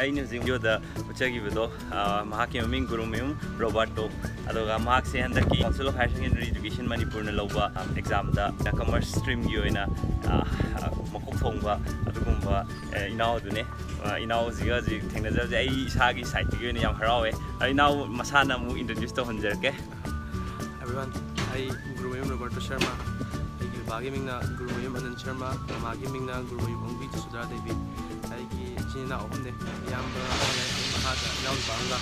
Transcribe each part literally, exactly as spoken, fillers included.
ꯑꯩꯅ ꯍꯧꯖꯤꯛ ꯚꯤꯗꯤꯑꯣꯗ ꯎꯠꯆꯈꯤꯕꯗꯣ, ꯑ, ꯃꯍꯥꯛꯀꯤ ꯃꯃꯤꯡ ꯒꯨꯔꯨꯃꯌꯨꯝ ꯔꯣꯕꯥꯔꯇꯣ꯫ ꯑꯗꯨꯒ ꯃꯍꯥꯛꯁꯦ ꯍꯟꯗꯛꯀꯤ Council of Higher Secondary Education ꯃꯅꯤꯄꯨꯔꯅ ꯂꯧꯕ, ꯑ, ꯑꯦꯛꯖꯥꯝꯗ commerce streamꯒꯤ ꯑꯣꯏꯅ, ꯑ, ꯑ, ꯃꯀꯣꯛ ꯊꯣꯡꯕ ꯑꯗꯨꯒꯨꯝꯕ, ꯑ, ꯏꯅꯥꯎ ꯑꯗꯨꯅꯦ꯫ ꯑ, ꯏꯅꯥꯎꯁꯤꯒ ꯍꯧꯖꯤꯛ ꯊꯦꯡꯅꯖꯕꯁꯦ ꯑꯩ ꯏꯁꯥꯒꯤ sideꯇꯒꯤ ꯑꯣꯏꯅ ꯌꯥꯝ ꯍꯔꯥꯎꯋꯦ꯫ ꯑ, ꯏꯅꯥꯎ ꯃꯁꯥꯅ ꯑꯃꯨꯛ introduce ꯇꯧꯍꯟꯖꯔꯛꯀꯦ꯫ Everyone, ꯑꯩ ꯒꯨꯔꯨꯃꯌꯨꯝ ꯔꯣꯕꯥꯔꯇꯣ ꯁꯔꯃ꯫ ꯑꯩꯒꯤ ꯕꯕꯥꯒꯤ ꯃꯤꯡꯅ ꯒꯨꯔꯨꯃꯌꯨꯝ ꯑꯅꯟ ꯁꯔꯃ, ꯃꯃꯥꯒꯤ ꯃꯤꯡꯅ ꯒꯨꯔꯨꯃꯌꯨꯝ ꯑꯣꯡꯕꯤ ꯖꯁꯣꯗꯥ ꯗꯦꯕꯤ꯫ ꯑꯩꯒꯤ ꯏꯆꯤꯟ ꯏꯅꯥꯎ ꯑꯍꯨꯝꯅꯦ꯫ ꯏꯌꯥꯝꯕ ꯑꯃ ꯂꯩ, ꯑꯩ ꯃꯈꯥꯗ ꯏꯅꯥꯎꯅꯨꯄꯥ ꯑꯃꯒ꯫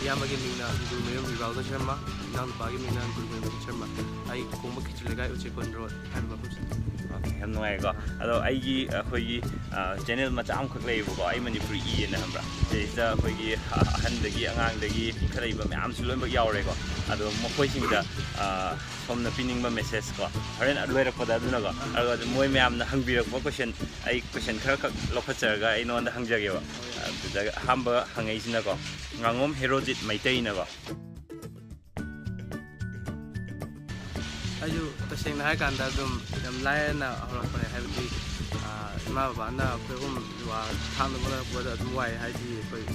ꯏꯌꯥꯝꯕꯒꯤ ꯃꯤꯡꯅ ꯒꯨꯔꯨꯃꯌꯨꯝ ꯔꯤꯕꯥꯜꯗꯣ ꯁꯔꯃ, ꯏꯅꯥꯎꯅꯨꯄꯥꯒꯤ ꯃꯤꯡꯅ ꯒꯨꯔꯨꯃꯌꯨꯝ ꯁꯔꯃ꯫ ꯑꯩ ꯀꯣꯡꯕ ꯈꯦꯇ꯭ꯔꯤ ꯂꯩꯀꯥꯏ ꯎꯆꯦꯛꯀꯣꯟ ꯔꯣꯗ ꯍꯥꯏꯕ ꯃꯐꯝꯁꯤꯗ꯫ Okay, ꯌꯥꯝ ꯅꯨꯡꯉꯥꯏꯀꯣ꯫ ꯑꯗꯣ ꯑꯩꯒꯤ, ꯑꯩꯈꯣꯏꯒꯤ, ꯑ, channel ꯃꯆꯥ ꯑꯃꯈꯛ ꯂꯩꯌꯦꯕꯀꯣ, ꯑꯩ ꯃꯅꯤꯄꯨꯔꯤ ꯏ ꯑꯅ, ꯈꯪꯕ꯭ꯔꯥ? ꯁꯤꯗꯩꯁꯤꯗ ꯑꯩꯈꯣꯏꯒꯤ ꯑ-, ꯑꯍꯟꯗꯒꯤ ꯑꯉꯥꯡꯗꯒꯤ ꯏꯟꯈꯠꯂꯛꯏꯕ ꯃꯌꯥꯝꯁꯨ ꯂꯣꯏꯅꯃꯛ ꯌꯥꯎꯔꯦꯀꯣ꯫ ꯑꯗꯣ ꯃꯈꯣꯏꯁꯤꯡꯗ, ꯑ, ꯁꯣꯝꯅ ꯄꯤꯅꯤꯡꯕ message ꯀꯣ, ꯍꯣꯔꯦꯟ ꯂꯣꯏꯔꯛꯄꯗ ꯑꯗꯨꯅꯀꯣ, ꯑꯗꯨꯒ ꯃꯣꯏ ꯃꯌꯥꯝꯅ ꯍꯪꯕꯤꯔꯛꯄ question, ꯑꯩ question ꯈꯔꯈꯛ ꯂꯧꯈꯠꯆꯔꯒ ꯑꯩ ꯅꯉꯣꯟꯗ ꯍꯪꯖꯒꯦꯕ꯫ ꯑꯗꯨꯗ ꯑꯍꯥꯟꯕ ꯍꯪꯉꯛꯏꯁꯤꯅꯀꯣ, ꯉꯥꯉꯣꯝ ꯍꯦꯔꯣꯖꯤꯠ ꯃꯩꯇꯩꯅꯀꯣ꯫ ꯑꯩꯁꯨ ꯇꯁꯦꯡꯅ ꯍꯥꯏꯔꯀꯥꯟꯗ ꯑꯗꯨꯝ ꯌꯥꯝ ꯂꯥꯏꯅ ꯍꯧꯔꯛꯄꯅꯦ, ꯍꯥꯏꯕꯗꯤ, ꯑꯥ, ꯏꯃꯥ ꯕꯕꯥꯅ ꯑꯩꯈꯣꯏ ꯑꯍꯨꯝ ꯋꯥ ꯊꯥꯛꯅꯕ ꯍꯣꯠꯅꯔꯛꯄꯗ ꯑꯗꯨꯝ ꯋꯥꯏ, ꯍꯥꯏꯗꯤ ꯑꯩꯈꯣꯏ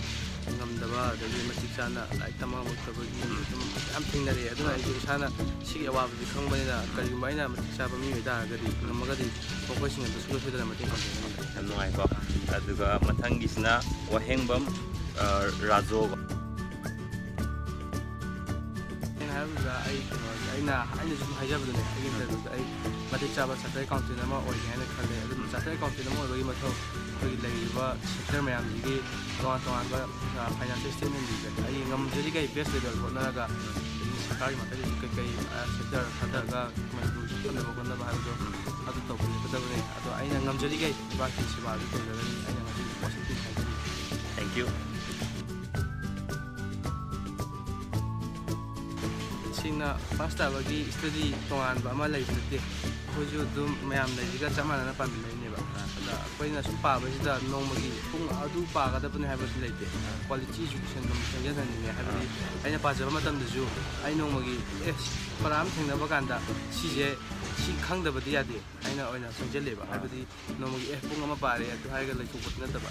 ꯉꯝꯗꯕ, ꯑꯗꯒꯤ ꯃꯇꯤꯛ ꯆꯥꯅ ꯂꯥꯏꯔꯤꯛ ꯇꯝꯕ ꯉꯝꯃꯛꯇꯕꯒꯤ ꯑꯗꯨꯝ ꯌꯥꯝ ꯊꯦꯡꯅꯔꯛꯑꯦ꯫ ꯑꯗꯨꯅ ꯑꯩꯁꯨ ꯏꯁꯥꯅ ꯁꯤꯒꯤ ꯑꯋꯥꯕꯁꯤ ꯈꯪꯕꯅꯤꯅ, ꯀꯔꯤꯒꯨꯝꯕ ꯑꯩꯅ ꯃꯇꯤꯛ ꯆꯥꯕ ꯃꯤ ꯑꯣꯏꯇꯥꯔꯒꯗꯤ, ꯉꯝꯃꯒꯗꯤ ꯃꯈꯣꯏꯁꯤꯡ ꯑꯗꯨ ꯁꯨꯡꯁꯣꯏ ꯁꯣꯏꯗꯅ ꯃꯇꯦꯡ ꯄꯥꯡꯖꯒꯅꯤ꯫ ꯌꯥꯝ ꯅꯨꯡꯉꯥꯏꯀꯣ꯫ ꯑꯗꯨꯒ ꯃꯊꯪꯒꯤꯁꯤꯅ ꯋꯥꯍꯦꯡꯕꯝ, ꯑ, ꯔꯥꯖꯣꯒ꯫ ꯑꯩꯅ ꯍꯥꯏꯕꯗꯨꯗ ꯑꯩ ꯀꯩꯅꯣ, ꯑꯩꯅ, ꯑꯩꯅ ꯁꯨꯝ ꯍꯥꯏꯖꯕꯗꯨꯅꯦ, ꯑꯩꯒꯤ interviewꯗ ꯑꯩ ꯃꯇꯤꯛ ꯆꯥꯕ chartered accountant ꯑꯃ ꯑꯣꯏꯒꯦ ꯍꯥꯏꯅ ꯈꯜꯂꯦ꯫ ꯑꯗꯨꯝ chartered accountant ꯑꯃ ꯑꯣꯏꯕꯒꯤ ꯃꯊꯧ ꯑꯩꯈꯣꯏꯒꯤ ꯂꯩꯔꯤꯕ sector ꯃꯌꯥꯝꯁꯤꯒꯤ ꯇꯣꯉꯥꯟ ꯇꯣꯉꯥꯟꯕ, ꯑ, financial statementꯁꯤꯡꯁꯦ ꯑꯩ ꯉꯝꯖꯔꯤꯈꯩ best level ꯍꯣꯠꯅꯔꯒ, ꯑꯗꯒꯤ ꯁꯔꯀꯥꯔꯒꯤ ꯃꯥꯏꯀꯩꯗꯒꯤ ꯀꯩꯀꯩ, ꯑ, sector ꯊꯥꯗꯔꯒ ꯃꯅꯤꯄꯨꯔꯒꯤ ꯆꯥꯎꯈꯠꯅꯕ ꯍꯣꯠꯅꯕ ꯍꯥꯏꯕꯗꯣ ꯑꯗꯨ ꯇꯧꯕꯤꯒꯗꯕꯅꯤ꯫ ꯑꯗꯣ ꯑꯩꯅ ꯉꯝꯖꯔꯤꯈꯩ ꯂꯩꯕꯥꯛꯀꯤ ꯁꯦꯕꯥꯗꯨ ꯇꯧꯖꯒꯅꯤ꯫ ꯑꯩꯅ ꯉꯁꯤ positive ꯍꯥꯏꯖꯔꯤ꯫ Thank you꯫ ꯁꯦꯡꯅ first ꯇꯥꯕꯒꯤ study ꯇꯣꯉꯥꯟꯕ ꯑꯃ ꯂꯩꯕ ꯅꯠꯇꯦ꯫ ꯑꯩꯈꯣꯏꯁꯨ ꯑꯗꯨꯝ ꯃꯌꯥꯝ ꯂꯩꯔꯤꯒ ꯆꯞ ꯃꯥꯟꯅꯅ ꯄꯥꯃꯤꯟꯅꯔꯤꯅꯦꯕ꯫ ꯑꯩꯈꯣꯏꯅ ꯁꯨꯝ ꯄꯥꯕꯁꯤꯗ ꯅꯣꯡꯃꯒꯤ ꯄꯨꯡ ꯑꯗꯨ ꯄꯥꯒꯗꯕꯅꯤ ꯍꯥꯏꯕꯁꯨ ꯂꯩꯇꯦ꯫ Quality education ꯑꯗꯨꯝ ꯈꯪꯖꯍꯟꯅꯤꯡꯉꯦ꯫ ꯍꯥꯏꯕꯗꯤ ꯑꯩꯅ ꯄꯥꯖꯕ ꯃꯇꯝꯗꯁꯨ ꯑꯩ ꯅꯣꯡꯃꯒꯤ ꯑꯦ ꯄꯔꯥ ꯑꯃ ꯊꯦꯡꯅꯕ ꯀꯥꯟꯗ ꯁꯤꯁꯦ ꯁꯤ ꯈꯪꯗꯕꯗꯤ ꯌꯥꯗꯦ ꯍꯥꯏꯅ ꯑꯣꯏꯅ ꯈꯪꯖꯜꯂꯦꯕ꯫ ꯍꯥꯏꯕꯗꯤ ꯅꯣꯡꯃꯒꯤ ꯑꯦ ꯄꯨꯡ ꯑꯃ ꯄꯥꯔꯦ ꯑꯗꯨ ꯍꯥꯏꯔꯒ ꯂꯩꯊꯣꯛꯄꯗꯤ ꯅꯠꯇꯕ꯫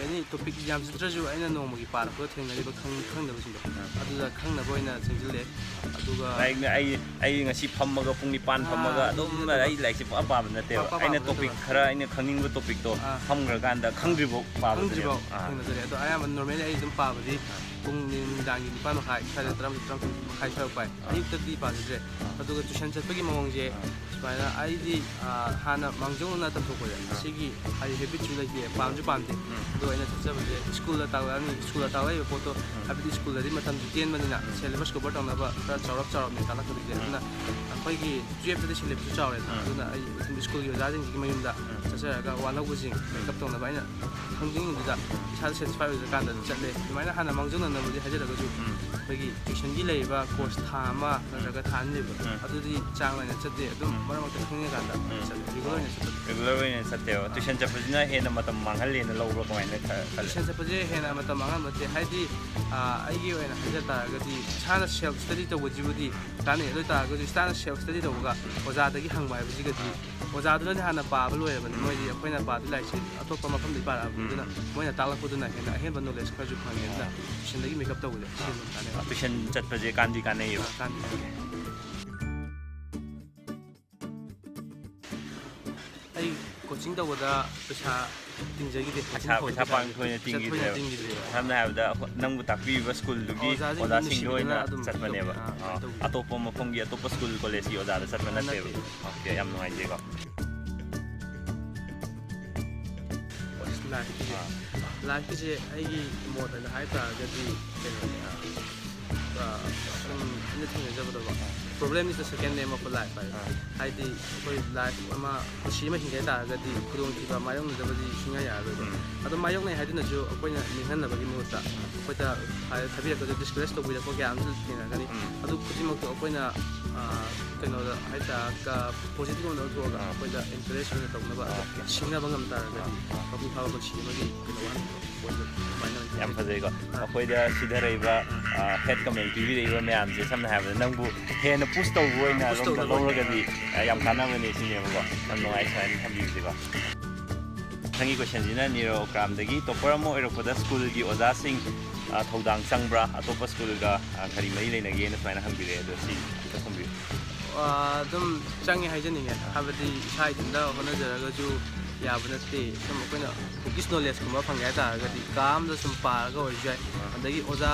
Any topic ꯌꯥꯝꯖꯗ꯭ꯔꯁꯨ ꯑꯩꯅ ꯅꯣꯡꯃꯒꯤ ꯄꯥꯔꯛꯄꯗ ꯊꯦꯡꯅꯔꯤꯕ ꯈꯪ- ꯈꯪꯗꯕꯁꯤꯡꯗꯣ ꯑꯗꯨꯗ ꯈꯪꯅꯕ ꯑꯣꯏꯅ ꯆꯪꯁꯤꯜꯂꯦ꯫ ꯑꯗꯨꯒ ꯂꯥꯏꯔꯤꯛꯅ ꯑꯩ ꯑꯩ ꯉꯁꯤ ꯐꯝꯃꯒ ꯄꯨꯡ ꯅꯤꯄꯥꯟ ꯑꯥ, ꯐꯝꯃꯒ ꯑꯗꯨꯝ ꯑꯗꯨꯝ ꯅꯠꯇꯕ꯫ ꯑꯩ ꯂꯥꯏꯔꯤꯛꯁꯦ ꯄꯨꯡꯄꯥ ꯄꯥꯕ ꯅꯠꯇꯦꯕ꯫ ꯄꯨꯡꯄꯥ ꯄꯥꯕ ꯑꯩꯅ topic ꯅꯠꯇꯕ꯫ ꯈꯔ ꯑꯩꯅ ꯈꯪꯅꯤꯡꯕ topicꯇꯣ ꯑꯥ꯫ ꯐꯝꯈ꯭ꯔꯀꯥꯟꯗ ꯈꯪꯗ꯭ꯔꯤꯐꯥꯎ ꯄꯥꯕꯗꯨꯅꯦꯕ꯫ ꯈꯪꯗ꯭ꯔꯤꯐꯥꯎ ꯑꯥ꯫ ꯊꯦꯡꯅꯖꯔꯦ꯫ ꯑꯗꯣ ꯑꯌꯥꯝꯕ normally ꯑꯩ ꯑꯗꯨꯝ ꯄꯥꯕꯗꯤ ꯄꯨꯡ ꯅꯨꯃꯤꯗꯥꯡꯒꯤ ꯅꯤꯄꯥꯟ ꯃꯈꯥꯏ ꯁ꯭ꯋꯥꯏꯗ, ꯇꯔꯥꯃꯥꯊꯣꯏ ꯃꯈꯥꯏ ꯁ꯭ꯋꯥꯏ ꯄꯥꯏ꯫ ꯑꯌꯨꯛꯇꯗꯤ ꯄꯥꯖꯗ꯭ꯔꯦ꯫ ꯑꯗꯨꯒ tuition ꯆꯠꯄꯒꯤ ꯃꯑꯣꯡꯁꯦ ꯁꯨꯃꯥꯏꯅ ꯑꯩꯗꯤ, ꯑꯥ, ꯍꯥꯟꯅ ꯃꯥꯡꯖꯧꯅꯅ ꯇꯝꯊꯣꯛꯄꯁꯦ ꯁꯤꯒꯤ ꯍꯥꯏꯗꯤ habitꯁꯨ ꯂꯩꯇꯦ, ꯄꯥꯝꯁꯨ ꯄꯥꯝꯗꯦ꯫ ꯑꯗꯣ ꯑꯩꯅ ꯆꯠꯆꯕꯁꯦ ꯁ꯭ꯀꯨꯜꯗ ꯇꯥꯛꯂꯛꯑꯅꯤ꯫ ꯁ꯭ꯀꯨꯜꯗ ꯇꯥꯛꯂꯛꯏꯕ ꯄꯣꯠꯇꯣ ꯍꯥꯏꯕꯗꯤ ꯁ꯭ꯀꯨꯜꯗꯗꯤ ꯃꯇꯝꯁꯨ ꯇꯦꯟꯕꯅꯤꯅ syllabus cover ꯇꯧꯅꯕ ꯈꯔ ꯆꯥꯎꯔꯞ ꯆꯥꯎꯔꯞꯅꯦ ꯇꯥꯛꯂꯛꯀꯗꯣꯏꯁꯦ꯫ ꯑꯗꯨꯅ ꯑꯩꯈꯣꯏꯒꯤ twelveꯇꯗꯤ syllabusꯁꯨ ꯆꯥꯎꯔꯦꯗꯅ꯫ ꯑꯗꯨꯅ ꯑꯩ ꯑꯗꯨꯝ ꯁ꯭ꯀꯨꯜꯒꯤ ꯑꯣꯖꯥꯁꯤꯡꯁꯤꯒꯤ ꯃꯌꯨꯝꯗ ꯆꯠꯆꯔꯒ ꯋꯥꯠꯍꯧꯕꯁꯤꯡ make up ꯇꯧꯅꯕ ꯑꯩꯅ ꯈꯪꯖꯤꯡꯗꯨꯗ ꯏꯁꯥꯗ satisfy ꯑꯣꯏꯖꯔꯀꯥꯟꯗ ꯆꯠꯂꯦ꯫ ꯑꯗꯨꯃꯥꯏꯅ ꯍꯥꯟꯅ ꯃꯥꯡꯖꯧꯅꯅꯕꯨꯗꯤ ꯍꯥꯏꯖꯔꯒꯁꯨ ꯑꯩꯈꯣꯏꯒꯤ tuitionꯒꯤ ꯂꯩꯔꯤꯕ course ꯊꯥ ꯑꯃ ꯅꯠꯇ꯭ꯔꯒ ꯊꯥ ꯑꯅꯤ ꯂꯩꯕꯗꯣ ꯑꯗꯨꯗꯤ ꯆꯥꯡ ꯅꯥꯏꯅ ꯆꯠꯇꯦ꯫ ꯑꯗꯨꯝ ꯃꯔꯛ ꯃꯔꯛꯇ ꯈꯪꯅꯤꯡꯉꯀꯥꯟꯗ ꯆꯠꯂꯦ꯫ Regular ꯑꯣꯏꯅ ꯆꯠꯄꯗꯤ regular ꯑꯣꯏꯅ ꯆꯠꯇꯦꯕ꯫ Tuition ꯆꯠꯄꯁꯤꯅ ꯍꯦꯟꯅ ꯃꯇꯝ ꯃꯥꯡꯍꯜꯂꯦꯅ ꯂꯧꯕ꯭ꯔꯣ? ꯀꯃꯥꯏꯅ ꯈ- ꯈꯜꯂꯦ? Tuition ꯆꯠꯄꯁꯦ ꯍꯦꯟꯅ ꯃꯇꯝ ꯃꯥꯡꯍꯟꯕ ꯅꯠꯇꯦ꯫ ꯍꯥꯏꯗꯤ, ꯑꯥ, ꯑꯩꯒꯤ ꯑꯣꯏꯅ ꯍꯥꯏꯖ ꯇꯥꯔꯒꯗꯤ ꯏꯁꯥꯅ self study ꯇꯧꯕꯁꯤꯕꯨꯗꯤ ꯀꯥꯟꯅꯩ꯫ ꯑꯗꯨ ꯑꯣꯏ ꯇꯥꯔꯒꯁꯨ ꯏꯁꯥꯅ self study ꯇꯧꯕꯒ ꯑꯣꯖꯥꯗꯒꯤ ꯍꯪꯕ ꯍꯥꯏꯕꯁꯤꯒꯗꯤ ꯑꯣꯖꯥꯗꯨꯅꯗꯤ ꯍꯥꯟꯅ ꯄꯥꯕ ꯂꯣꯏꯔꯕꯅꯤ꯫ ꯃꯣꯏꯗꯤ ꯑꯩꯈꯣꯏꯅ ꯄꯥꯗꯣꯏ ꯂꯥꯏꯔꯤꯛꯁꯦ ꯑꯇꯣꯞꯄ ꯃꯐꯝꯗꯒꯤ ꯄꯥꯔꯛꯑꯕꯅꯤ꯫ ꯑꯗꯨꯅ ꯃꯣꯏꯅ ꯇꯥꯛꯂꯛꯄꯗꯨꯅ ꯍꯦꯟꯅ ꯑꯍꯦꯟꯕ knowledge ꯈꯔꯁꯨ ꯐꯪꯉꯦ꯫ ꯑꯗꯨꯅ tuitionꯗꯒꯤ make up ꯇꯧꯕꯁꯦ ꯁꯤ ꯑꯗꯨꯝ ꯀꯥꯟꯅꯩ꯫ Tuition ꯆꯠꯄꯁꯦ ꯀꯥꯟꯗꯤ ꯀꯥꯟꯅꯩꯌꯦꯕ꯫ ꯑꯥ, ꯀꯥꯟꯗꯤ ꯀꯥꯟꯅꯩ꯫ ꯑꯩ coaching ꯇꯧꯕꯗ ꯄꯩꯁꯥ ꯇꯤꯡꯖꯈꯤꯗꯦ꯫ Coaching ꯄꯩꯁꯥ, ꯇꯧꯕꯗ ꯄꯩꯁꯥ ꯄꯥꯡ ꯊꯣꯏꯅ ꯄꯩꯁꯥ ꯊꯣꯏꯅ ꯇꯤꯡꯈꯤꯗ꯭ꯔꯦꯕ꯫ ꯇꯤꯡꯈꯤꯗ꯭ꯔꯦꯕ꯫ ꯁꯝꯅ ꯍꯥꯏꯔꯕꯗ ꯑꯩꯈꯣꯏ, ꯅꯪꯕꯨ ꯇꯥꯛꯄꯤꯔꯤꯕ ꯁ꯭ꯀꯨꯜꯗꯨꯒꯤ ꯑꯣꯖꯥꯁꯤꯡ ꯑꯣꯖꯥꯁꯤꯡꯗ ꯅꯨꯡꯁꯤꯕꯤꯗꯅ ꯑꯣꯏꯅ ꯑꯗꯨꯝ ꯆꯠꯄꯅꯦꯕ꯫ ꯇꯧꯕ꯫ ꯑꯥ, ꯑꯥ, ꯑꯗꯨꯃꯥꯏꯅ ꯇꯧꯕ꯫ ꯑꯇꯣꯞꯄ ꯃꯐꯝꯒꯤ ꯑꯇꯣꯞꯄ ꯁ꯭ꯀꯨꯜ ꯀꯣꯂꯦꯖꯀꯤ ꯑꯣꯖꯥꯗ ꯆꯠꯄ ꯑꯥ, ꯅꯠꯇꯦꯕ꯫ ꯅꯠꯇꯦ꯫ Okay, ꯌꯥꯝ ꯅꯨꯡꯉꯥꯏꯖꯩꯀꯣ꯫ Lifeꯀꯤꯁꯦ, ꯑꯥ꯫ Lifeꯀꯤꯁꯦ ꯑꯩꯒꯤ ꯃꯣꯠ ꯑꯣꯏꯅ ꯍꯥꯏ ꯇꯥꯔꯒꯗꯤ ꯀꯩꯅꯣꯅꯦ, ꯑꯥ, ꯑꯥ, ꯁꯨꯝ ꯑꯩꯅ ꯊꯦꯡꯅꯖꯕꯗꯀꯣ, problem is the second name of a life ꯍꯥꯏ꯫ ꯑꯥ꯫ ꯍꯥꯏꯗꯤ ꯑꯩꯈꯣꯏ life ꯑꯃ ꯄꯨꯟꯁꯤ ꯑꯃ ꯍꯤꯡꯒꯦ ꯍꯥꯏ ꯇꯥꯔꯒꯗꯤ ꯈꯨꯗꯣꯡꯊꯤꯕ ꯃꯥꯌꯣꯛꯅꯗꯕꯗꯤ ꯁꯨꯡꯌꯥ ꯌꯥꯔꯔꯣꯏꯕ꯫ ꯎꯝ꯫ ꯑꯗꯣ ꯃꯥꯌꯣꯛꯅꯩ ꯍꯥꯏꯗꯨꯅꯁꯨ ꯑꯩꯈꯣꯏꯅ ꯅꯤꯡꯍꯟꯅꯕꯒꯤ ꯃꯍꯨꯠꯇ ꯑꯩꯈꯣꯏꯗ ꯍꯥꯏ-, ꯍꯥꯏꯕꯤꯔꯛꯄꯗ discourage ꯇꯧꯕꯤꯔꯛꯄ ꯀꯌꯥ ꯑꯃꯁꯨ ꯊꯦꯡꯅꯔꯛꯀꯅꯤ꯫ ꯎꯝ꯫ ꯑꯗꯨ ꯈꯨꯗꯤꯡꯃꯛꯇꯣ ꯑꯩꯈꯣꯏꯅ ꯑꯥ, ꯀꯩꯅꯣꯗ ꯍꯥꯏꯇꯥꯔꯒ positive ꯑꯣꯏꯅ ꯑꯣꯟꯊꯣꯛꯑꯒ ꯑꯥ꯫ ꯑꯩꯈꯣꯏꯗ encourage ꯑꯣꯏꯅ ꯇꯧꯅꯕ, ꯑꯥ, ꯑꯣꯀꯦ꯫ ꯁꯤꯡꯅꯕ ꯉꯝ ꯇꯥꯔꯒꯗꯤ ꯑꯥ, ꯑꯥ꯫ ꯃꯄꯨꯡ ꯐꯥꯕ ꯄꯨꯟꯁꯤ ꯑꯃꯒꯤ ꯀꯩꯅꯣ ꯋꯥꯍꯟꯊꯣꯛ ꯑꯣꯏꯕ ꯑꯗꯨꯃꯥꯏꯅ ꯑꯣꯏꯅ ꯌꯥꯝ ꯈꯟꯖꯩ꯫ ꯐꯖꯩꯀꯣ꯫ ꯑꯥ꯫ ꯑꯩꯈꯣꯏꯗ ꯁꯤꯗꯔꯛꯏꯕ, ꯑꯥ, hate comment ꯄꯤꯕꯤꯔꯛꯏꯕ ꯃꯌꯥꯝꯁꯦ ꯁꯝꯅ ꯍꯥꯏꯔꯕꯗ ꯅꯪꯕꯨ ꯍꯦꯟꯅ push ꯇꯧꯕ ꯑꯣꯏꯅ push ꯑꯗꯣꯝꯗ ꯇꯧꯅꯕ ꯑꯣꯏꯅ꯫ ꯂꯧꯔꯒꯗꯤ, ꯑꯥ, ꯌꯥꯝ ꯀꯥꯟꯅꯕꯅꯦ ꯁꯤꯅꯦꯕꯀꯣ꯫ ꯌꯥꯝ ꯅꯨꯡꯉꯥꯏ ꯁꯨꯃꯥꯏꯅ ꯊꯝꯕꯤꯕꯁꯦꯀꯣ꯫ ꯃꯊꯪꯒꯤ questionꯁꯤꯅ ꯅꯤꯔꯣꯀ꯭ꯔꯥꯝꯗꯒꯤ topper ꯑꯃ ꯑꯣꯏꯔꯛꯄꯗ ꯁ꯭ꯀꯨꯜꯒꯤ ꯑꯣꯖꯥꯁꯤꯡ, ꯑ, ꯊꯧꯗꯥꯡ ꯆꯪꯕ꯭ꯔꯥ? ꯑꯇꯣꯞꯄ ꯁ꯭ꯀꯨꯜꯒ, ꯑ, ꯀꯔꯤ ꯃꯔꯤ ꯂꯩꯅꯒꯦꯅ ꯁꯨꯃꯥꯏꯅ ꯍꯪꯕꯤꯔꯛꯑꯦ꯫ ꯑꯗꯣ ꯁꯤ ꯑꯝꯇ ꯊꯝꯕꯤꯌꯨ꯫ ꯑ, ꯑꯗꯨꯝ ꯆꯪꯉꯦ ꯍꯥꯏꯖꯅꯤꯡꯉꯦ꯫ ꯍꯥꯏꯕꯗꯤ ꯏꯁꯥ ꯏꯊꯟꯇ ꯍꯣꯠꯅꯖꯔꯒꯁꯨ ꯌꯥꯕ ꯅꯠꯇꯦ꯫ ꯁꯨꯝ ꯑꯩꯈꯣꯏꯅ bookish knowledgeꯀꯨꯝꯕ ꯐꯪꯒꯦ ꯍꯥꯏ ꯇꯥꯔꯒꯗꯤ ꯀꯥ ꯑꯃꯗ ꯁꯨꯝ ꯄꯥꯔꯒ ꯑꯣꯏꯔꯁꯨ ꯌꯥꯏ꯫ ꯑꯗꯒꯤ ꯑꯣꯖꯥ,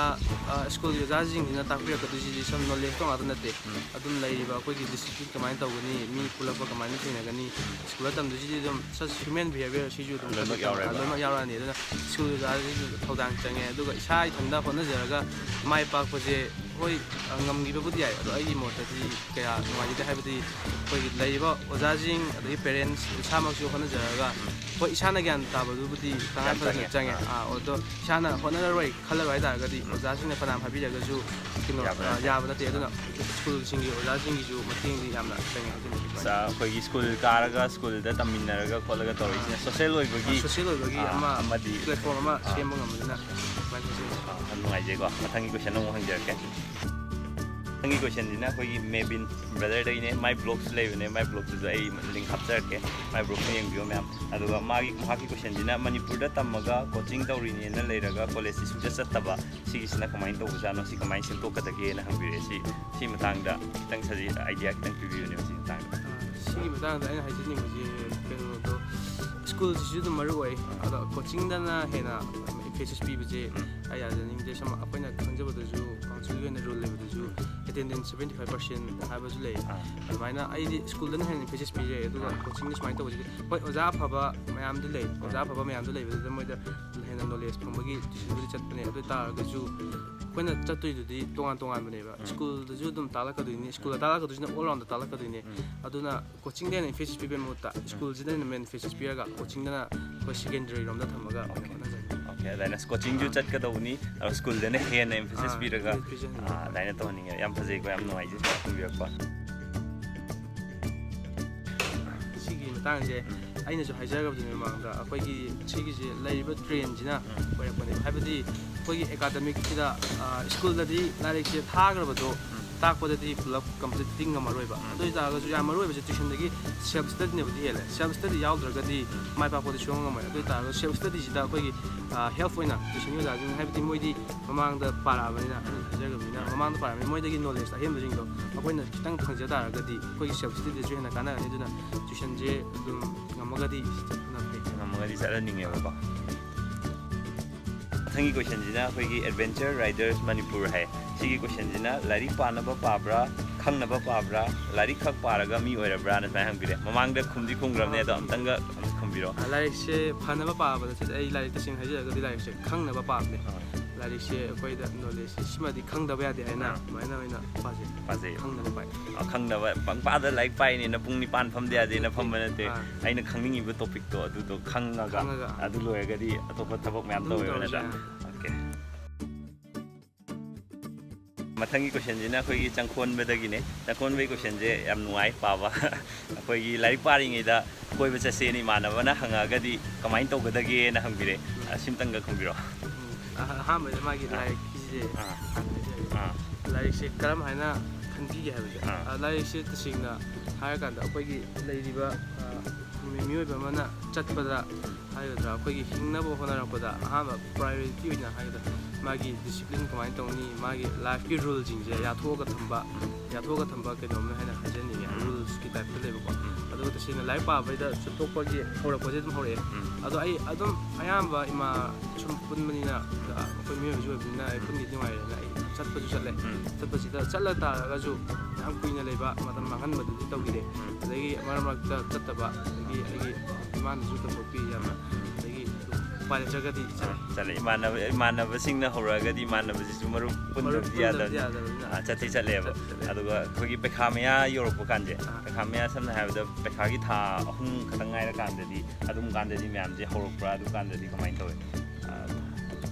ꯑ, ꯁ꯭ꯀꯨꯜꯒꯤ ꯑꯣꯖꯥꯁꯤꯡꯁꯤꯅ ꯇꯥꯛꯄꯤꯔꯛꯀꯗꯣꯏꯁꯤꯗꯤ ꯁꯨꯝ knowledgeꯇꯣ ꯉꯥꯛꯇ ꯅꯠꯇꯦ꯫ ꯎꯝ꯫ ꯑꯗꯨꯝ ꯂꯩꯔꯤꯕ ꯑꯩꯈꯣꯏꯒꯤ discipline ꯀꯃꯥꯏꯅ ꯇꯧꯒꯅꯤ, ꯃꯤ ꯄꯨꯜꯂꯛꯄ ꯀꯃꯥꯏꯅ ꯊꯦꯡꯅꯒꯅꯤ, ꯁ꯭ꯀꯨꯜꯗ ꯇꯝꯗꯣꯏꯁꯤꯗꯤ ꯑꯗꯨꯝ such human behaviour ꯁꯤꯁꯨ ꯑꯗꯨꯝ ꯂꯣꯏꯅꯃꯛ ꯌꯥꯎꯔꯦꯕ꯫ ꯂꯣꯏꯅꯃꯛ ꯌꯥꯎꯔꯛꯑꯅꯤ꯫ ꯑꯗꯨꯅ ꯁ꯭ꯀꯨꯜ ꯑꯣꯖꯥꯁꯤꯁꯨ ꯊꯧꯗꯥꯡ ꯆꯪꯉꯦ꯫ ꯑꯗꯨꯒ ꯏꯁꯥ ꯏꯊꯟꯇ ꯍꯣꯠꯅꯖꯔꯒ ꯃꯥꯏ ꯄꯥꯛꯄꯁꯦ ꯍꯣꯏ, ꯑ, ꯉꯝꯈꯤꯕꯕꯨꯗꯤ ꯌꯥꯏ, ꯑꯗꯣ ꯑꯩꯒꯤ ꯃꯣꯠꯇꯗꯤ ꯀꯌꯥ ꯅꯨꯡꯉꯥꯏꯖꯗꯦ꯫ ꯍꯥꯏꯕꯗꯤ ꯑꯩꯈꯣꯏꯒꯤ ꯂꯩꯔꯤꯕ ꯑꯣꯖꯥꯁꯤꯡ ꯑꯗꯒꯤ parents ꯏꯁꯥꯃꯛꯁꯨ ꯍꯣꯠꯅꯖꯔꯒ ꯍꯣꯏ ꯏꯁꯥꯅ ꯒ꯭ꯌꯥꯟ ꯇꯥꯕꯗꯨꯕꯨꯗꯤ ꯇꯉꯥꯏ ꯌꯥꯝ ꯐꯗꯅ ꯆꯪꯉꯦ꯫ ꯆꯪꯉꯦ꯫ ꯑꯥ꯫ ꯑꯥ, ꯑꯗꯣ ꯏꯁꯥꯅ ꯍꯣꯠꯅꯔꯔꯣꯏ ꯈꯜꯂꯔꯣꯏ ꯍꯥꯏ ꯇꯥꯔꯒꯗꯤ ꯎꯝ꯫ ꯑꯣꯖꯥꯁꯤꯡꯅ ꯐꯅꯌꯥꯝ ꯍꯥꯏꯕꯤꯔꯒꯁꯨ ꯀꯩꯅꯣ, ꯌꯥꯕ ꯑ, ꯅꯠꯇꯦ꯫ ꯌꯥꯕ ꯅꯠꯇꯦ꯫ ꯑꯗꯨꯅ ꯁ꯭ꯀꯨꯜꯁꯤꯡꯒꯤ ꯑꯣꯖꯥꯁꯤꯡꯒꯤꯁꯨ ꯃꯇꯦꯡꯗꯤ ꯌꯥꯝꯅ ꯆꯪꯉꯦ ꯍꯥꯏꯖꯅꯤꯡꯉꯤ꯫ ꯑ, ꯑꯩꯈꯣꯏꯒꯤ ꯁ꯭ꯀꯨꯜ ꯀꯥꯔꯒ ꯁ꯭ꯀꯨꯜꯗ ꯇꯝꯃꯤꯟꯅꯔꯒ ꯈꯣꯠꯂꯒ ꯇꯧꯔꯛꯏꯁꯤꯅ social ꯑꯣꯏꯕꯒꯤ, social ꯑꯣꯏꯕꯒꯤ ꯑ, ꯑꯃ ꯑꯃꯗꯤ, platform ꯑꯃ ꯑ, ꯁꯦꯝꯕ ꯉꯝꯕꯅꯤꯅ ꯑꯗꯨꯃꯥꯏꯅ ꯈꯟꯖꯩ꯫ ꯑ, ꯌꯥꯝ ꯅꯨꯡꯉꯥꯏꯖꯩꯀꯣ꯫ ꯃꯊꯪꯒꯤ question ꯑꯃꯨꯛ ꯍꯪꯖꯔꯛꯀꯦ꯫ ꯃꯊꯪꯒꯤ questionꯁꯤꯅ ꯑꯩꯈꯣꯏꯒꯤ ꯃꯦꯕꯤꯟ brotherꯗꯒꯤꯅꯦ꯫ ꯃꯥꯏ blogꯁꯨ ꯂꯩꯕꯅꯦ, ꯃꯥꯏ blogꯇꯨꯁꯨ ꯑꯩ link ꯍꯥꯞꯆꯔꯛꯀꯦ, ꯃꯥꯏ blogꯇꯨ ꯌꯦꯡꯕꯤꯌꯣ ꯃꯌꯥꯝ꯫ ꯑꯗꯨꯒ ꯃꯥꯒꯤ, ꯃꯍꯥꯛꯀꯤ questionꯁꯤꯅ ꯃꯅꯤꯄꯨꯔꯗ ꯇꯝꯃꯒ coaching ꯇꯧꯔꯤꯅꯦꯅ ꯂꯩꯔꯒ collegeꯁꯤ ꯁꯨꯡꯆꯠ ꯆꯠꯇꯕ, ꯁꯤꯒꯤꯁꯤꯅ ꯀꯃꯥꯏꯅ ꯇꯧꯕꯖꯥꯠꯅꯣ, ꯁꯤ ꯀꯃꯥꯏꯅ ꯁꯦꯝꯗꯣꯛꯀꯗꯒꯦꯅ ꯍꯪꯕꯤꯔꯛꯑꯦ꯫ ꯁꯤ, ꯁꯤ ꯃꯇꯥꯡꯗ ꯈꯤꯇꯪ ꯁꯖꯦ-, idea ꯈꯤꯇꯪ ꯄꯤꯕꯤꯌꯨꯅꯦ ꯁꯤ ꯃꯇꯥꯡꯗ꯫ ꯑ, ꯁꯤꯒꯤ ꯃꯇꯥꯡꯗ ꯑꯩꯅ ꯍꯥꯏꯖꯅꯤꯡꯕꯁꯦ ꯀꯩꯅꯣꯗꯣ, ꯁ꯭ꯀꯨꯜꯁꯤꯁꯨ ꯑꯗꯨꯝ ꯃꯔꯨ ꯑꯣꯏ, ꯑꯗꯣ coachingꯗꯅ ꯍꯦꯟꯅ emphasis ꯄꯤꯕꯁꯦ ꯎꯝ꯫ ꯑꯩ ꯌꯥꯖꯅꯤꯡꯗꯦ꯫ ꯁꯝ-, ꯑꯩꯈꯣꯏꯅ ꯈꯪꯖꯕꯗꯁꯨ councilꯒꯤ ꯑꯣꯏꯅ rule ꯂꯩꯕꯗꯁꯨ attendance seventy five percent ꯍꯥꯏꯕꯁꯨ ꯂꯩ꯫ ꯑꯥ꯫ ꯑꯗꯨꯃꯥꯏꯅ ꯑꯩꯗꯤ ꯁ꯭ꯀꯨꯜꯗꯅ ꯍꯦꯟꯅ emphasis ꯄꯤꯖꯩ꯫ ꯑꯗꯨꯒ ꯑꯥ꯫ Coachingꯗ ꯁꯨꯃꯥꯏꯅ ꯇꯧꯕꯁꯤꯗꯤ ꯍꯣꯏ, ꯑꯣꯖꯥ ꯑꯐꯕ ꯃꯌꯥꯝꯗꯤ ꯂꯩ꯫ ꯑꯣꯖꯥ ꯑꯥ꯫ ꯑꯐꯕ ꯃꯌꯥꯝꯗꯨ ꯂꯩꯕꯗꯨꯗ ꯃꯣꯏꯗ ꯍꯦꯟꯅ knowledge ꯐꯪꯕꯒꯤ tuitionꯕꯨꯗꯤ ꯆꯠꯄꯅꯦ꯫ ꯑꯗꯨ ꯑꯣꯏ ꯇꯥꯔꯒꯁꯨ ꯑꯩꯈꯣꯏꯅ ꯆꯠꯇꯣꯏꯗꯨꯗꯤ ꯇꯣꯉꯥꯟ ꯇꯣꯉꯥꯟꯕꯅꯦꯕ꯫ ꯎꯝ꯫ ꯁ꯭ꯀꯨꯜꯗꯁꯨ ꯑꯗꯨꯝ ꯇꯥꯛꯂꯛꯀꯗꯣꯏꯅꯤ, ꯁ꯭ꯀꯨꯜꯗ ꯇꯥꯛꯂꯛꯀꯗꯣꯏꯁꯤꯅ all roundꯗ ꯇꯥꯛꯂꯛꯀꯗꯣꯏꯅꯤ꯫ ꯎꯝ꯫ ꯑꯗꯨꯅ coachingꯗ ꯍꯦꯟꯅ emphasis ꯄꯤꯕꯒꯤ ꯃꯍꯨꯠꯇ ꯎꯝ꯫ ꯁ꯭ꯀꯨꯜꯁꯤꯗ ꯍꯦꯟꯅ main emphasis ꯄꯤꯔꯒ coachingꯗꯅ ꯑꯩꯈꯣꯏ secondary ꯔꯣꯝꯗ ꯊꯝꯃꯒ ꯑꯣꯀꯦ꯫ ꯍꯣꯠꯅꯖꯒꯦ꯫ ꯑꯗꯨꯃꯥꯏꯅ ꯀꯣꯆꯤꯡꯁꯨ ꯆꯠꯀꯗꯧꯕꯅꯤ, ꯑꯗꯣ ꯁ꯭ꯀꯨꯜꯗꯅ ꯍꯦꯟꯅ ꯑꯦꯝꯐꯦꯁꯤꯁ ꯑꯥ, ꯄꯤꯔꯒ ꯄꯤꯖꯅꯤꯡꯉꯤ꯫ ꯑꯥ, ꯑꯗꯨꯃꯥꯏꯅ ꯇꯧꯍꯟꯅꯤꯡꯉꯦ꯫ ꯌꯥꯝ ꯐꯖꯩꯀꯣ, ꯌꯥꯝ ꯅꯨꯡꯉꯥꯏꯖꯩ ꯈꯨꯝꯕꯤꯔꯛꯄ꯫ ꯁꯤꯒꯤ ꯃꯇꯥꯡꯁꯦ ꯑꯩꯅꯁꯨ ꯍꯥꯏꯖꯈ꯭ꯔꯕꯗꯨꯅꯤ ꯃꯃꯥꯡꯗ, ꯑꯩꯈꯣꯏꯒꯤ ꯁꯤꯒꯤꯁꯦ ꯂꯩꯔꯤꯕ ꯇ꯭ꯔꯦꯟꯁꯤꯅ ꯑꯣꯏꯔꯛꯄꯅꯦꯕ꯫ ꯍꯥꯏꯕꯗꯤ ꯑꯩꯈꯣꯏꯒꯤ ꯑꯦꯀꯥꯗꯃꯤꯛꯁꯤꯗ, ꯑ, ꯁ꯭ꯀꯨꯜꯗꯗꯤ ꯂꯥꯏꯔꯤꯛꯁꯦ ꯊꯥꯈ꯭ꯔꯕꯗꯣ ꯇꯥꯛꯄꯗꯗꯤ ꯄꯨꯂꯞ ꯀꯝꯄ꯭ꯂꯤꯠꯇꯤ ꯉꯝꯃꯔꯣꯏꯕ꯫ ꯑꯗꯨ ꯑꯣꯏ ꯇꯥꯔꯒꯁꯨ ꯌꯥꯝ ꯃꯔꯨ ꯑꯣꯏꯕꯁꯦ ꯇ꯭ꯋꯤꯁꯟꯗꯒꯤ ꯁꯦꯜꯐ ꯁ꯭ꯇꯗꯤꯅꯕꯨꯗꯤ ꯍꯦꯜꯂꯦ꯫ ꯁꯦꯜꯐ ꯁ꯭ꯇꯗꯤ ꯌꯥꯎꯗ꯭ꯔꯒꯗꯤ ꯃꯥꯏ ꯄꯥꯛꯄꯗꯤ ꯁꯨꯡꯉꯝ ꯉꯝꯃꯣꯏ꯫ ꯑꯗꯨ ꯑꯣꯏ ꯇꯥꯔꯒꯁꯨ ꯁꯦꯜꯐ ꯁ꯭ꯇꯗꯤꯁꯤꯗ ꯑꯩꯈꯣꯏꯒꯤ, ꯑ, ꯍꯦꯜꯞ ꯑꯣꯏꯅ ꯇ꯭ꯋꯤꯁꯟꯒꯤ ꯑꯣꯖꯥꯁꯤꯡ, ꯍꯥꯏꯕꯗꯤ ꯃꯣꯏꯗꯤ ꯃꯃꯥꯡꯗ ꯄꯥꯔꯛꯑꯕꯅꯤꯅ, ꯑꯩꯅ ꯍꯥꯏꯖꯈ꯭ꯔꯕꯅꯤꯅ, ꯃꯃꯥꯡꯗ ꯄꯥꯔꯛꯑꯕꯅꯤꯅ ꯃꯣꯏꯗꯒꯤ ꯅꯣꯂꯦꯖ ꯑꯍꯦꯟꯕꯁꯤꯡꯗꯣ ꯑꯩꯈꯣꯏꯅ ꯈꯤꯇꯪ ꯐꯪꯖ ꯇꯥꯔꯒꯗꯤ ꯑꯩꯈꯣꯏꯒꯤ ꯁꯦꯜꯐ ꯁ꯭ꯇꯗꯤꯗꯁꯨ ꯍꯦꯟꯅ ꯀꯥꯟꯅꯔꯅꯤ꯫ ꯑꯗꯨꯅ ꯇ꯭ꯋꯤꯁꯟꯁꯦ ꯑꯗꯨꯝ ꯉꯝꯃꯒꯗꯤ ꯆꯠꯄꯅ ꯐꯩ꯫ ꯉꯝꯃꯒꯗꯤ ꯆꯠꯍꯟꯅꯤꯡꯉꯦꯕꯀꯣ꯫ ꯃꯊꯪꯒꯤ ꯀꯣꯏꯁꯟꯁꯤꯅ ꯑꯩꯈꯣꯏꯒꯤ Adventure Riders Manipur ꯍꯥꯏ꯫ ꯁꯤꯒꯤ ꯀꯣꯏꯁꯟꯁꯤꯅ ꯂꯥꯏꯔꯤꯛ ꯄꯥꯅꯕ ꯄꯥꯕ꯭ꯔꯥ, ꯈꯪꯅꯕ ꯄꯥꯕ꯭ꯔꯥ, ꯂꯥꯏꯔꯤꯛ ꯈꯛ ꯄꯥꯔꯒ ꯃꯤ ꯑꯣꯏꯔꯕ꯭ꯔꯥꯅ ꯁꯨꯃꯥꯏꯅ ꯍꯪꯕꯤꯔꯦ꯫ ꯃꯃꯥꯡꯗ ꯈꯨꯝꯗꯤ ꯈꯨꯝꯈ꯭ꯔꯕꯅꯦ, ꯑꯗꯣ ꯑꯃꯨꯛꯇꯪꯒ ꯑꯃꯨꯛ ꯈꯨꯝꯕꯤꯔꯣ꯫ ꯑ, ꯂꯥꯏꯔꯤꯛꯁꯦ ꯐꯅꯕ ꯄꯥꯕ ꯅꯠꯇꯦ꯫ ꯑꯩ ꯂꯥꯏꯔꯤꯛ ꯇꯁꯦꯡꯅ ꯍꯥꯏꯖꯔꯒꯗꯤ ꯂꯥꯏꯔꯤꯛꯁꯦ ꯈꯪꯅꯕ ꯄꯥꯕꯅꯦ꯫ ꯑꯥ꯫ ꯂꯥꯏꯔꯤꯛꯁꯦ ꯑꯩꯈꯣꯏꯗ ꯅꯣꯂꯦꯖꯁꯦ ꯁꯤꯃꯗꯤ ꯈꯪꯗꯕ ꯌꯥꯗꯦ ꯍꯥꯏꯅ ꯑꯥ꯫ ꯑꯗꯨꯃꯥꯏꯅ ꯑꯣꯏꯅ ꯄꯥꯖꯩ꯫ ꯄꯥꯖꯩ꯫ ꯈꯪꯅꯕ ꯄꯥꯏ꯫ ꯑ, ꯈꯪꯗꯕ ꯄꯪꯄꯥꯗ ꯂꯥꯏꯔꯤꯛ ꯄꯥꯏꯅꯦꯅ ꯄꯨꯡ ꯅꯤꯄꯥꯟ ꯐꯝꯗ ꯌꯥꯗꯦꯅ ꯐꯝꯕ ꯅꯠꯇꯦ꯫ ꯑꯥ꯫ ꯑꯩꯅ ꯈꯪꯅꯤꯡꯉꯤꯕ ꯇꯣꯄꯤꯛꯇꯣ ꯑꯗꯨꯗꯣ ꯈꯪꯉꯒ, ꯈꯪꯉꯒ, ꯑꯥ꯫ ꯑꯗꯨ ꯂꯣꯏꯔꯒꯗꯤ ꯑꯇꯣꯞꯄ ꯊꯕꯛ ꯃꯌꯥꯝ ꯑꯗꯨꯝ ꯇꯧꯋꯦꯕ, ꯇꯧꯔꯁꯨ ꯅꯠꯇ꯭ꯔꯥ? ꯌꯥꯏ꯫ ꯑꯣꯀꯦ꯫ ꯃꯊꯪꯒꯤ ꯀꯣꯏꯁꯟꯁꯤꯅ ꯑꯩꯈꯣꯏꯒꯤ ꯆꯪꯈꯣꯟꯕꯗꯒꯤꯅꯦ꯫ ꯆꯪꯈꯣꯟꯕꯒꯤ ꯀꯣꯏꯁꯟꯁꯦ ꯌꯥꯝ ꯅꯨꯡꯉꯥꯏ ꯄꯥꯕ꯫ ꯑꯩꯈꯣꯏꯒꯤ ꯂꯥꯏꯔꯤꯛ ꯄꯥꯔꯤꯉꯩꯗ ꯀꯣꯏꯕ ꯆꯠꯁꯦꯅ ꯏꯃꯥꯟꯅꯕꯅ ꯍꯪꯉꯛꯑꯒꯗꯤ ꯀꯃꯥꯏꯅ ꯇꯧꯒꯗꯒꯦꯅ ꯍꯪꯕꯤꯔꯦ꯫ ꯑ, ꯁꯤꯝꯇꯪꯒ ꯈꯨꯝꯕꯤꯔꯣ꯫ ꯎꯝ, ꯑꯍ-, ꯑꯍꯥꯟꯕꯗ ꯃꯥꯒꯤ ꯑꯥ꯫ ꯂꯥꯏꯔꯤꯛꯀꯤꯁꯦ ꯑꯥ꯫ ꯍꯥꯟꯅ ꯍꯥꯏꯖꯔꯒꯦ꯫ ꯑꯥ꯫ ꯂꯥꯏꯔꯤꯛꯁꯦ ꯀꯔꯝ ꯍꯥꯏꯅ ꯈꯟꯕꯤꯒꯦ ꯍꯥꯏꯕꯁꯦ꯫ ꯑꯥ꯫ ꯑ, ꯂꯥꯏꯔꯤꯛꯁꯦ ꯇꯁꯦꯡꯅ ꯍꯥꯏꯔꯀꯥꯟꯗ ꯑꯩꯈꯣꯏꯒꯤ ꯂꯩꯔꯤꯕ, ꯑ, ꯃꯤ-, ꯃꯤꯑꯣꯏꯕ ꯑꯃꯅ ꯆꯠꯄꯗ ꯍꯥꯏꯒꯗ꯭ꯔꯥ, ꯑꯩꯈꯣꯏꯒꯤ ꯍꯤꯡꯅꯕ ꯍꯣꯠꯅꯔꯛꯄꯗ ꯑꯍꯥꯟꯕ ꯄ꯭ꯔꯥꯏꯌꯣꯔꯤꯇꯤ ꯑꯣꯏꯅ ꯍꯥꯏꯒꯗ꯭ꯔꯥ, ꯃꯥꯒꯤ ꯗꯤꯁꯤꯄ꯭ꯂꯤꯟ ꯀꯃꯥꯏꯅ ꯇꯧꯅꯤ, ꯃꯥꯒꯤ ꯂꯥꯏꯐꯀꯤ ꯔꯨꯜꯁꯤꯡꯁꯦ ꯌꯥꯊꯣꯛꯑꯒ ꯊꯝꯕ, ꯌꯥꯊꯣꯛꯑꯒ ꯊꯝꯕ ꯀꯩꯅꯣꯝꯅ ꯍꯥꯏꯅ ꯍꯥꯏꯖꯅꯤꯡꯉꯦ, ꯔꯨꯜꯁꯀꯤ ꯇꯥꯏꯞꯇ ꯂꯩꯕꯀꯣ꯫ ꯑꯗꯨꯒ ꯇꯁꯦꯡꯅ ꯂꯥꯏꯔꯤꯛ ꯄꯥꯕꯩꯗ ꯆꯠꯊꯣꯛꯄꯒꯤ ꯍꯧꯔꯛꯄꯁꯦ ꯑꯗꯨꯝ ꯍꯧꯔꯛꯑꯦ꯫ ꯑꯗꯣ ꯑꯩ ꯑꯗꯨꯝ ꯑꯌꯥꯝꯕ ꯏꯃꯥ ꯁꯨꯝ ꯄꯨꯟꯕꯅꯤꯅ, ꯑꯩꯈꯣꯏ ꯃꯤꯑꯣꯏꯕꯁꯨ ꯑꯣꯏꯕꯅꯤꯅ ꯑꯩ ꯄꯨꯟꯈꯤꯗꯤ ꯅꯨꯡꯉꯥꯏꯔꯦꯅ ꯑꯩ ꯆꯠꯄꯁꯨ ꯆꯠꯂꯦ꯫ ꯆꯠꯄꯁꯤꯗ ꯆꯠꯂ ꯇꯥꯔꯒꯁꯨ ꯌꯥꯝ ꯀꯨꯏꯅ ꯂꯩꯕ, ꯃꯇꯝ ꯃꯥꯡꯍꯟꯕꯗꯨꯗꯤ ꯇꯧꯈꯤꯗꯦ꯫ ꯑꯗꯒꯤ ꯃꯔꯛ ꯃꯔꯛꯇ ꯆꯠꯇꯕ, ꯑꯗꯒꯤ ꯑꯩꯒꯤ ꯏꯃꯥꯅꯁꯨ ꯀꯟꯊꯣꯛꯄꯤ ꯌꯥꯝꯅ, ꯑꯗꯒꯤ ꯑꯗꯨꯝ ꯎꯄꯥꯏ ꯂꯩꯇ꯭ꯔꯒꯗꯤ ꯆꯠꯂꯦ꯫ ꯆꯠꯂꯦ꯫ ꯏꯃꯥꯟꯅꯕ, ꯏꯃꯥꯟꯅꯕꯁꯤꯡꯅ ꯍꯧꯔꯛꯑꯒꯗꯤ ꯏꯃꯥꯟꯅꯕꯁꯤꯁꯨ ꯃꯔꯨꯞ ꯃꯔꯨꯞ ꯄꯨꯟꯗꯕꯗꯤ ꯄꯨꯟꯗꯕꯗꯤ ꯌꯥꯗꯕꯅꯤ꯫ ꯌꯥꯗꯕꯅꯤꯅ꯫ ꯑꯥ, ꯆꯠꯇꯤ ꯆꯠꯂꯦꯕ꯫ ꯆꯠꯇꯤ ꯆꯠꯂꯦ꯫ ꯑꯗꯨꯒ ꯑꯩꯈꯣꯏꯒꯤ ꯄꯩꯈꯥ ꯃꯌꯥ ꯌꯧꯔꯛꯄ ꯀꯥꯟꯁꯦ, ꯑꯥ꯫ ꯄꯩꯈꯥ ꯃꯌꯥ ꯁꯝꯅ ꯍꯥꯏꯔꯕꯗ ꯄꯩꯈꯥꯒꯤ ꯊꯥ ꯑꯍꯨꯝ ꯈꯛꯇꯪ ꯉꯥꯏꯔꯀꯥꯟꯗꯗꯤ, ꯑꯗꯨꯝ ꯀꯥꯟꯗꯗꯤ ꯃꯌꯥꯝꯁꯦ ꯍꯧꯔꯛꯄ꯭ꯔꯥ? ꯑꯗꯨ ꯀꯥꯟꯗꯗꯤ ꯀꯃꯥꯏꯅ ꯇꯧꯋꯤ?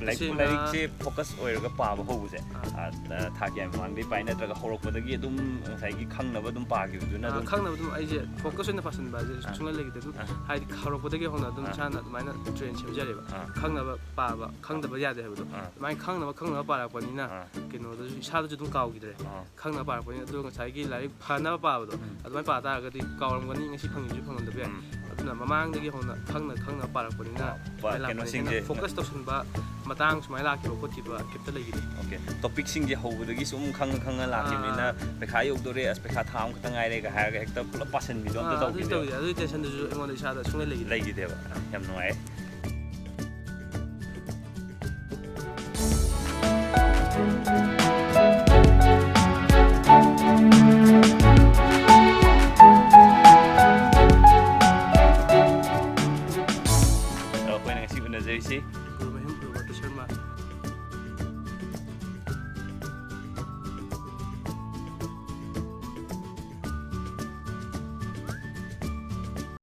ꯂꯥꯏꯔꯤꯛ ꯇꯁꯦꯡꯅ ꯂꯥꯏꯔꯤꯛꯁꯦ ꯐꯣꯀꯁ ꯑꯣꯏꯔꯒ ꯄꯥꯕ ꯍꯧꯕꯁꯦ ꯑꯥ꯫ ꯑꯥ, ꯊꯥ ꯀꯌꯥ ꯃꯃꯥꯡꯗꯒꯤ ꯄꯥꯏ, ꯅꯠꯇ꯭ꯔꯒ ꯍꯧꯔꯛꯄꯗꯒꯤ ꯑꯗꯨꯝ ꯉꯁꯥꯏꯒꯤ ꯈꯪꯅꯕ ꯑꯗꯨꯝ ꯄꯥꯈꯤꯕꯗꯨꯅ ꯑꯥ, ꯑꯗꯨꯝ ꯈꯪꯅꯕ ꯑꯗꯨꯝ ꯑꯩꯁꯦ ꯐꯣꯀꯁ ꯑꯣꯏꯅ ꯄꯥꯁꯟꯕ ꯍꯥꯏꯁꯦ ꯑꯥ꯫ ꯁꯨꯡꯂꯩ ꯂꯩꯈꯤꯗꯦ꯫ ꯑꯗꯨꯝ ꯑꯥ꯫ ꯍꯥꯏꯗꯤ ꯍꯧꯔꯛꯄꯗꯒꯤ ꯍꯧꯅ ꯑꯗꯨꯝ ꯑꯥ꯫ ꯏꯁꯥꯅ ꯑꯗꯨꯃꯥꯏꯅ ꯇ꯭ꯔꯦꯟ ꯁꯦꯝꯖꯔꯦꯕ꯫ ꯑꯥ꯫ ꯈꯪꯅꯕ ꯄꯥꯕ, ꯈꯪꯗꯕ ꯌꯥꯗꯦ ꯍꯥꯏꯕꯗꯣ꯫ ꯑꯥ꯫ ꯑꯗꯨꯃꯥꯏꯅ ꯈꯪꯅꯕ ꯈꯪꯅꯕ ꯄꯥꯔꯛꯄꯅꯤꯅ ꯑꯥ꯫ ꯀꯩꯅꯣꯗꯁꯨ ꯏꯁꯥꯗꯁꯨ ꯑꯗꯨꯝ ꯀꯥꯎꯈꯤꯗ꯭ꯔꯦ꯫ ꯑꯥ꯫ ꯈꯪꯅꯕ ꯄꯥꯔꯛꯄꯅꯤꯅ꯫ ꯑꯗꯨꯒ ꯉꯁꯥꯏꯒꯤ ꯂꯥꯏꯔꯤꯛ ꯐꯅꯕ ꯄꯥꯕꯗꯣ ꯎꯝ꯫ ꯑꯗꯨꯃꯥꯏꯅ ꯄꯥ ꯇꯥꯔꯒꯗꯤ ꯀꯥꯎꯔꯝꯒꯅꯤ, ꯉꯁꯤ ꯐꯪꯉꯤꯁꯨ ꯐꯪꯉꯝꯗꯕ ꯌꯥꯏ꯫ ꯎꯝ꯫ ꯑꯗꯨꯅ ꯃꯃꯥꯡꯗꯒꯤ ꯍꯧꯅ ꯈꯪꯅ ꯈꯪꯅ ꯄꯥꯔꯛꯄꯅꯤꯅ ꯄꯥ- ꯑꯗꯨꯃꯥꯏꯅ ꯂꯥꯛꯄꯅꯤꯅ ꯀꯩꯅꯣꯁꯤꯡꯁꯦ ꯍꯦꯟꯅ ꯐꯣꯀꯁ ꯇꯧꯁꯟꯕ ꯃꯇꯥꯡ ꯁꯨꯃꯥꯏꯅ ꯂꯥꯛꯈꯤꯕ ꯈꯣꯠꯈꯤꯕ ꯀꯩꯝꯇ ꯂꯩꯈꯤꯗꯦ꯫ ꯑꯣꯀꯦ, ꯇꯣꯄꯤꯛꯁꯤꯡꯁꯦ ꯍꯧꯕꯗꯒꯤ ꯁꯨꯝ ꯈꯪꯉ ꯈꯪꯉ ꯂꯥꯛꯈꯤꯕꯅꯤꯅ ꯑꯥ꯫ ꯄꯩꯈꯥ ꯌꯧꯗꯣꯔꯦ, ꯑꯁ ꯄꯩꯈꯥ ꯊꯥ ꯑꯃꯈꯛꯇ ꯉꯥꯏꯔꯦꯒ ꯍꯥꯏꯔꯒ ꯍꯦꯛꯇ ꯄꯨꯂꯞ ꯄꯥꯁꯟꯕꯤꯗꯣ ꯑꯝꯇ ꯑꯥ, ꯑꯗꯨꯗꯤ ꯇꯧꯈꯤꯗꯦꯕ꯫ ꯇꯧꯗꯦ꯫ ꯑꯗꯨꯒꯤ ꯇꯦꯟꯁꯟꯗꯨꯁꯨ ꯑꯩꯉꯣꯟꯗ ꯏꯁꯥꯗ ꯁꯨꯡꯂꯩ ꯂꯩꯈꯤꯗꯦ꯫ ꯂꯩꯈꯤꯗꯦꯕ꯫ ꯌꯥꯝ ꯅꯨꯡꯉꯥꯏ꯫ ꯑꯗꯣ ꯑꯩꯈꯣꯏꯅ ꯉꯁꯤ ꯎꯅꯖꯔꯤꯁꯤ ꯒꯨꯔꯨ ꯃꯍꯤꯝ ꯔꯣꯕꯥꯔꯇꯣ ꯁꯔꯃ꯫